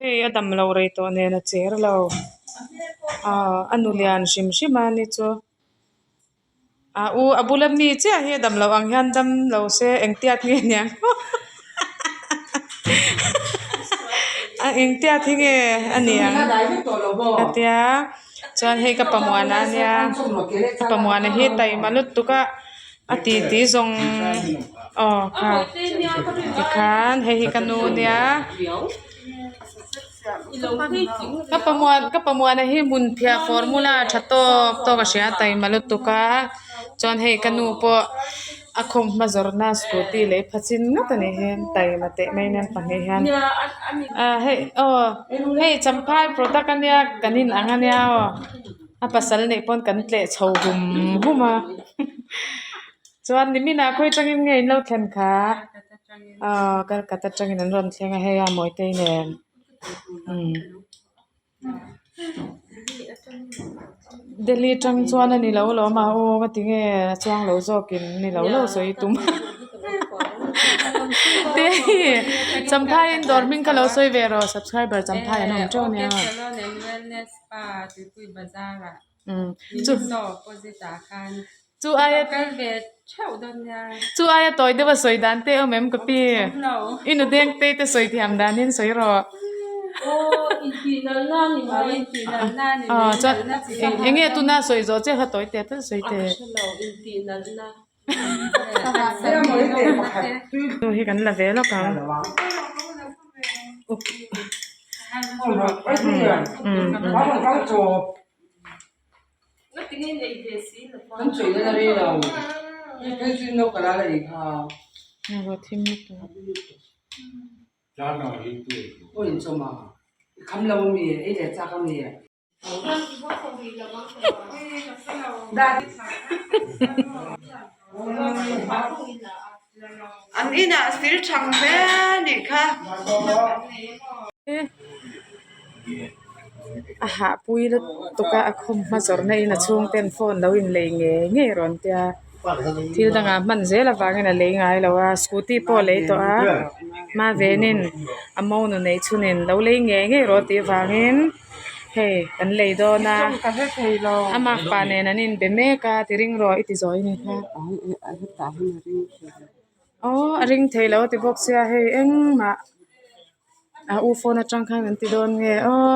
Hei a dam lo rei tawh nen a cher lo ah a nu lian hrim hrim a ni chu ah u a bula mi chiah hi a dam loh ang hian dam lo se engtiat nge niang a engtiat hi nge a ni ang ka tia chuan hei ka pamuana a nia ka pamuana hi taima lutuk a a titi zawng aw kha tikhan hei hi ka nu nia ka pamuan ka pamuana hi hmun phiah formula tha tawk tawk a hria taima lutuk a chuan hei ka nu pawh a khawmhma zawrhna scooty lei pha chin ngawt a nih hi taima teh mai nen pahnih hian ah hei aw hei champhai product a nia kan in ang a nia aw. A pasal neih pawn kan tleh chho hum hum a chuan nimin ah khawi tangin nge in lo thlen kha aw Calcutta atangin an rawn thleng a hei a Mawitei nen umm Delhi atang chuan a ni lo alawm a aw ka ti nge a chuang lo zawkin ni lo lo sawi tum te hi Champhai in dawr hming kha lo sawi ve rawh subscriber Champhai an awm teuh ania. Pa Tuipui bazar ah chu Miniso opposite ah khan chu aia kal ve theuh dawn nia. Chu aia tawi deuh a sawi dan te awm em ka pi? Awm lo. I nu deng te te sawi thiam dan in sawi rawh. Aw intih nalh na ni mai. Intih nalh na ni mai. Chuan eng nge tuna sawi zawh che kha tawi teh tal sawi teh. A ka hre lo intih nalh na. Nu hi kan la ve lawk ang. An inah sil thang hle nih kha. A hahpui lutuk a a khawm hma zawrhna in a chhungten phone lo in lei ngei ngei rawn tia thil dangah hman zel avangin a lei ngai lo a scooty pawh a lei tawh a hma venin a monu neih chhunin lo lei ngei ngei rawh tih avangin. Hei kan lei dawn a a makpa nen an inbe mek a ti ring rawh i ti zawi ni kha aw a ring thei lo a ti bawk sia hei engmah a u phone atang khan an ti dawn nge aw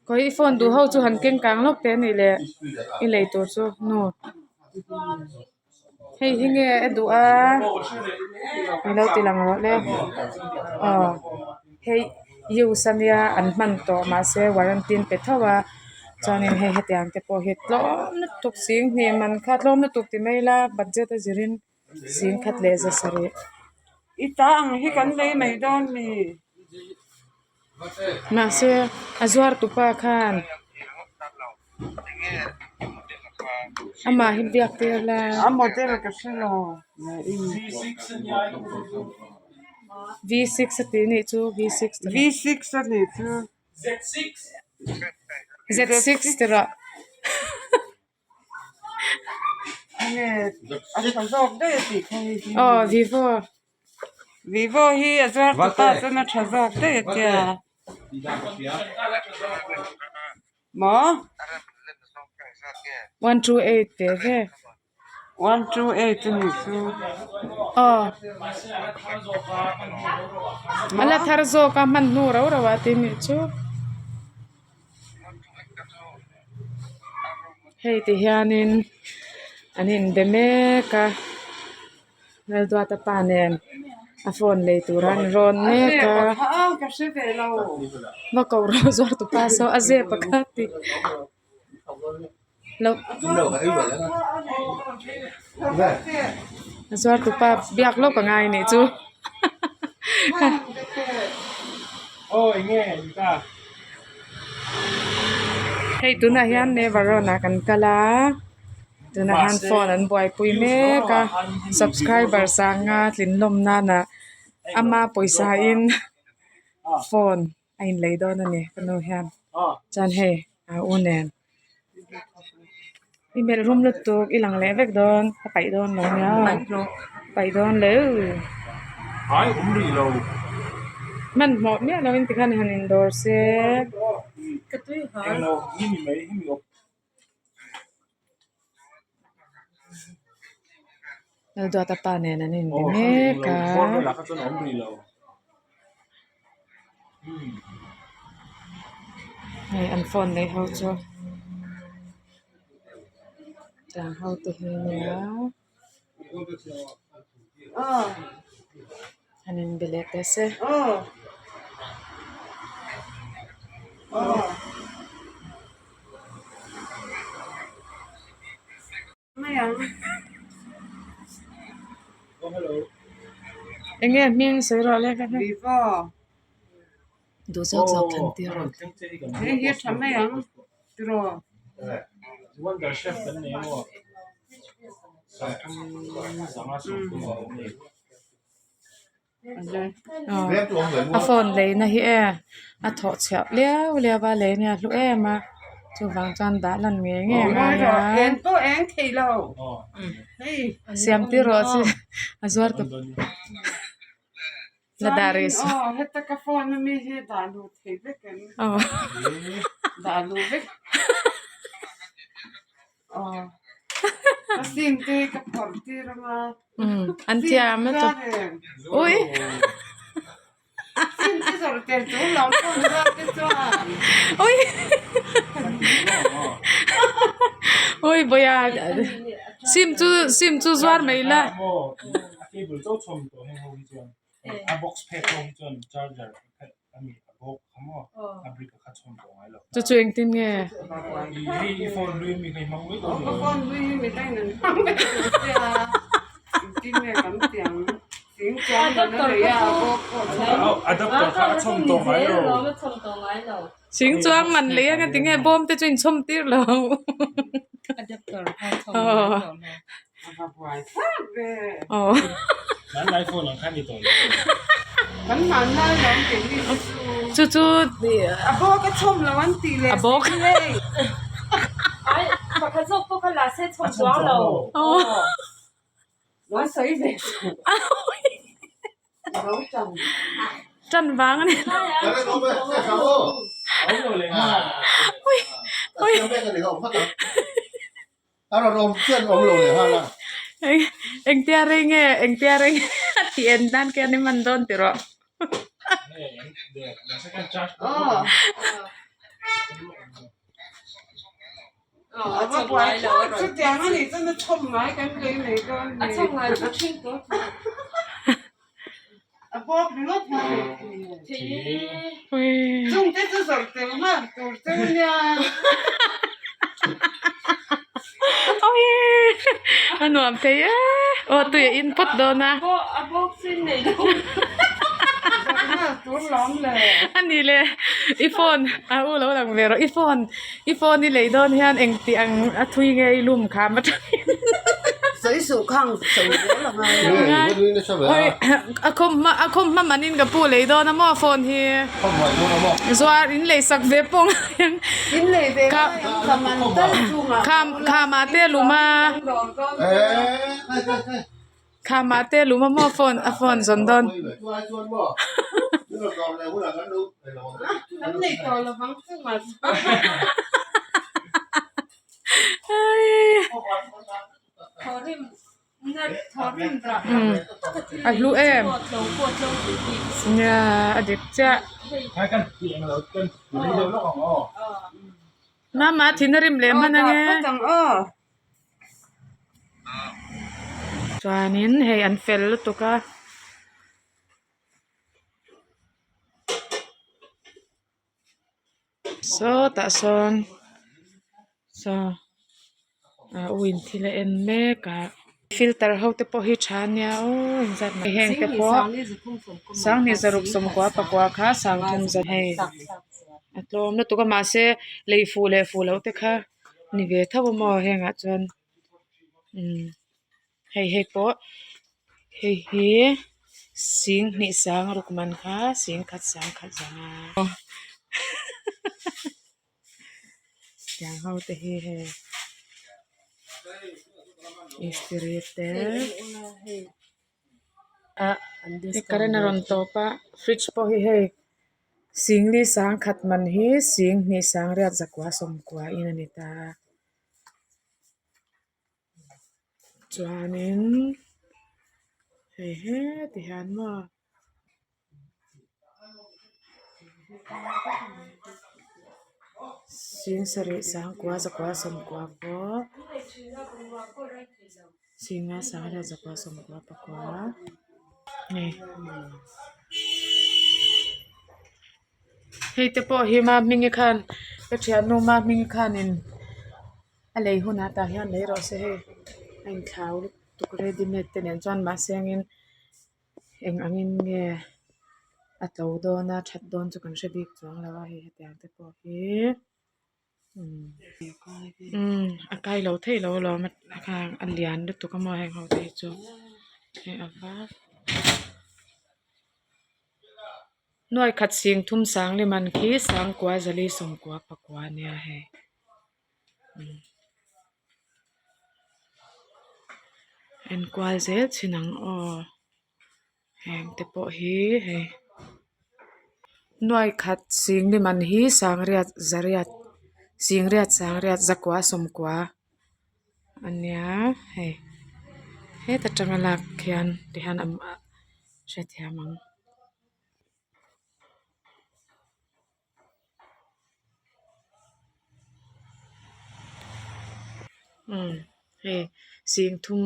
khawi i phone duh ho chu han keng kang lawk teh a nih leh i lei tur chu nu. Hei hi nge a duh a ilo ti lang rawh le aw hei use ania an hman tawh mahse warranty an pe tho a chuanin hei hetiang te pawh hi tlawm lutuk sing hnih man kha tlawm lutuk ti mai ila budget a zirin sing khat leh za sarih. I ta ang hi kan lei mai dawn mi. Mahse a zuar tupa khan amah hi biak tir la. A model ka hre lo. V6 a tih nih chu V6. V6 a nih chu. Z6 ti rawh. A tha zawk daih a tih kha hei hi. Aw Vivo. Vivo hi a zuar ta ta chuan a tha zawk daih a tia. Maw? 128 ve ve. 128 a nih chu. Aw. A la thar zawk a hman hnu rau rau a tih nih chu. Hei ti hianin an inbe mek a Lalduata pa nen a phone lei tur an rawn mek a va ko rawh zuar tu pa saw a zep a kha tih loh a zuar tu pa biak lawk a ngai nih chu. Hei tunah hian Nevaron ah kan kal a tunah hian phone an buaipui mek a subscriber sanga tlin lawm nana ama pawisa in phone a inlei dawn a ni ka nu hian chuan hei a u nen i melh rum lutuk i lang leh vek dawn ka paih dawn lo nia paih dawn lo. Hmanhmawh miah lovin tikhan han indawr se. Lalduata pa nen an inbe mek a. Hei an phone nei ho chu tiang ho te hi ania an inbe leh teh se. Eng nge hming sawi rawh le ka hre. Vivo. Duh zawk zawk thlan tir rawh. Hei hi a tha mai ang tiraw. A phone leina hi e a thawh chhiah liau liau a lei nia hlu em a chuvang chuan dah lan ngei ngei a ngai a siam tir rawh che a zuar tawp la dah rih suh an thiam a tawp ui ui ui bawia sim chu sim chu zuar mai la. Chu chu engtin nge? Sing chuang man lei anga tinge bawm te chu inchhawm tir lo. Aw. Chu chu a bawk. Ṭan vang a ni. Engtia rei nge engtia rei nge a tih en dan khian i man dawn tih rawh. A nuam thei e aw tui a in pawt dawn a a ni le i phone a u lo lang ve rawh i phone i phone i lei dawn hian engti ang a thui nge i lum kham atangin a khawm hma a khawm hma manin ka pu lei dawn a maw phone hi zuar in lei sak ve pawh kham khamah te lum a khamah te lum a maw phone a phone zawn dawn. A hlu em nia a dik chiah mama thin a rim leh hman ang e chuanin hei an fel lutuk a. Sawtah sawn saw ah u in thil a en mek a filter ho te pawh hi tha ania aw engzat mai heng te pawh sanghnih zaruk sawmkua pakua kha sangthum za hei a tlawm lutuk a mahse lei fuh leh fuh loh te kha ni ve tho a maw hengah chuan umm hei hei pawh hei hi sing hnih sang ruk man kha sing khat sang khat zanga tiang ho te hi hei istiri te ah. Hei current a rawn tawp a fridge pawh hi hei singli sangkhat man hi singhnih sangriat zakua sawmkua in a ni ta a chuanin hei heti hian maw. Sing sarih sangkua zakua sawmkua pawh singa sangriat zakua sawmkua pakua hei hei te pawh hi mahmingi khan ka thiannu mahmingi khanin a lei hunah tah hian lei rawh se hei a inthlau lutuk ready made te nen chuan mahse angin. Eng angin nge a tlo dawn a that dawn chu kan hre bik chuang lo a hei hetiang te pawh hi umm a kai lo thei lo alawm a khang a lian lutuk a maw heng ho te hi chu hei a var nuai khat sing thum sang lem khi sangkua zali sawmkua pakua a nia hei. Enkual zel chin ang aw heng te pawh hi hei nuai khat sing ni man hi sangriat zariat singriat sangriat zakua sawmkua a nia hei heta tanga lak hian tihian a hrethiam ang. Umm hei sing thum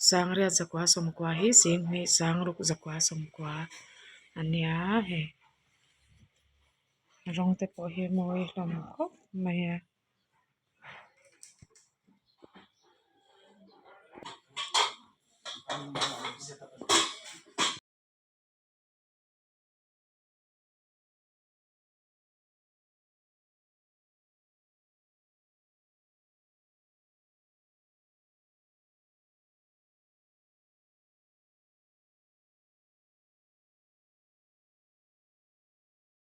sangriat zakua sawmkua hi sing hnih sangruk zakua sawmkua a nia hei rawng te pawh hi a mawi hlawm khawp mai a.